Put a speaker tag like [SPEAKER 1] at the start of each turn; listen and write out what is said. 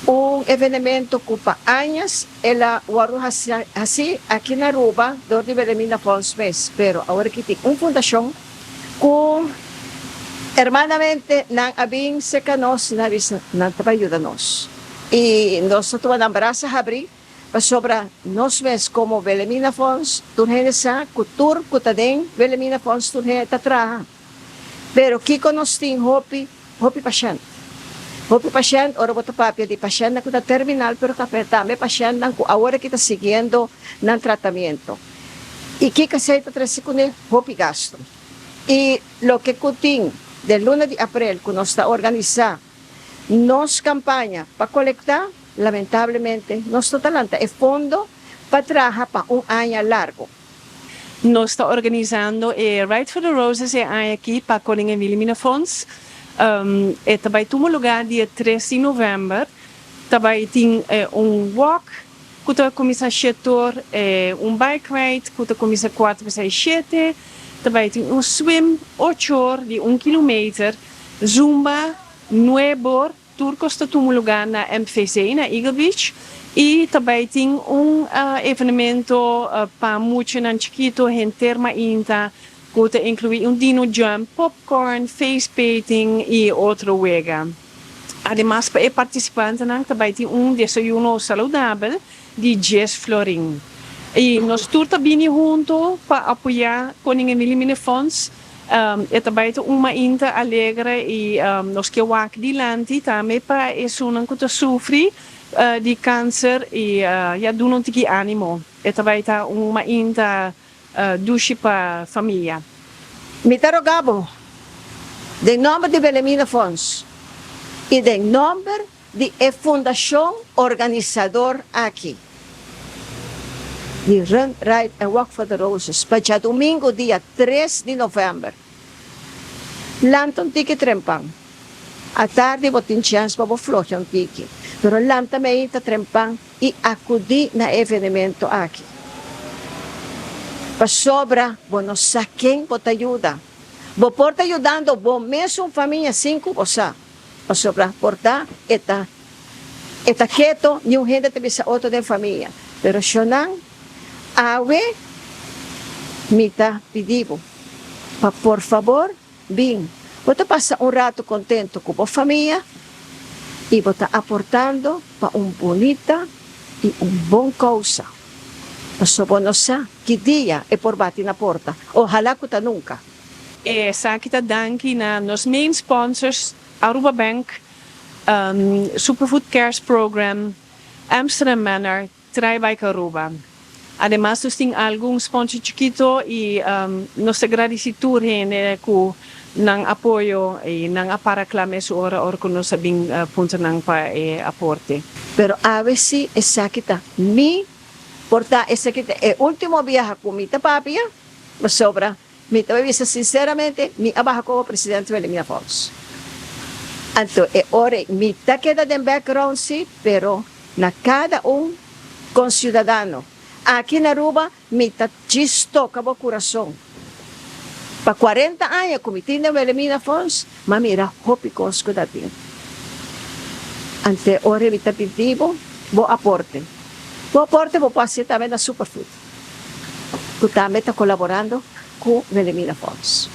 [SPEAKER 1] Un evenemento cu pa añas el a wordo haci aki na Aruba door di Wilhelmina Fonds mes, pero awor aki tin un fundacion cu hermanamente nan a bin cerca nos y nan a bisa nan ta bay yuda nos y nos ta tuma nan brasa habri pasobra nos mes como Wilhelmina Fonds tur hende sa cu tur cu ta den Wilhelmina Fonds tur hende ta traha. Pero kiko nos tin hopi, hopi pashènt. Hopi pashènt, ora bo ta papia di pashèntnan ku ta terminal, pero tambe pashèntnan ku awor aki ta siguiendo nan tratamiento. I kiko esei ta trese kuné? Hopi gastu. I loke ku tin den luna di aprel ku nos ta organisá nos kampaña pa kolektá, lamentablemente nos no ta lanta e fondo pa traha pa un aña largu.
[SPEAKER 2] Nos ta organisando e Ride for the Roses e aña aki pa Koningin Wilhelmina Fonds. E ta bai tuma lugar dia tres di november. Ta bai tin un walk ku ta kuminsá shetor, un bike ride ku ta kuminsá kuater pa seis shete, ta bai tin un swim ochor di un kilometer, zumba nuebor. Tur kos ta tuma lugá na MVC na Eagle Beach i ta bai tin un evenemento pa muchanan chikitu henter mainta ku ta inkluí un dino jump, popcorn, face painting i otro wega. Ademas pa e partisipantenan ta bai tin un desayuno saludabel di djes florin. I nos tur ta bini huntu pa apoyá Koningin Wilhelmina Fonds. E ta bai ta un mainta alegre i nos ke wak dilanti tambe pa esunnan ku ta sufri di kanser i ya duna un tiki animo. E ta bai ta un mainta dushi pa famia.
[SPEAKER 1] Mi ta roga bo, den nomber di Wilhelmina Fonds i den nomber di e fundashon organisador aki di Run, Ride and Walk for the Roses pa djadumingu dia tres di novèmber. Lanta un tiki trempan. Atardi bo tin chèns pa bo floha un tiki, pero lanta meinta trempan i akudí na e evenemento aki. Pasobra bo no sa ken bo ta yuda. Bo por ta yudando bo mesun famia sin ku bo sa. Pasobra por ta e ta e ta keto, niun hende ta bisa otro den famia. Pero shonnan, awe mi ta pidi bo pa por fabor bin. Bo ta pasa un rato contento cu bo famia y bo ta aportando pa un bunita y un bon causa. Pasobra bo no sa ki dia e por bati na porta. Ohala cu ta nunca.
[SPEAKER 2] Esaki ta danki na nos main sponsors Aruba Bank, Superfood Cares Program, Amsterdam Manor, Tribike Aruba. Ademas nos tin algun sponsor chikito y nos ta gradici tur hende cu nan apoyo y nan a para cla mes ora ora cu nos a bin puntra nan pa e aporte.
[SPEAKER 1] Pero awe si esaki ta mi por ta esaki ta e ultimo biaha cu mi ta papia pasobra Mi ta bisa sinceramente, mi a baha como presidente Wilhelmina Fonds. Anto e ora ei mi ta keda den background si, pero na cada un conciudadano aki na Aruba mi ta djis toca bo curason. Pa cuarenta aña cu mi tin den Wilhelmina Fonds, m'a mira hopi cos cu ta tin. Anto e ora ei mi ta pidi bo, bo aporte. Bo aporte bo por haci tambe na Superfood. Cu tambe ta colaborando cu Wilhelmina Fonds.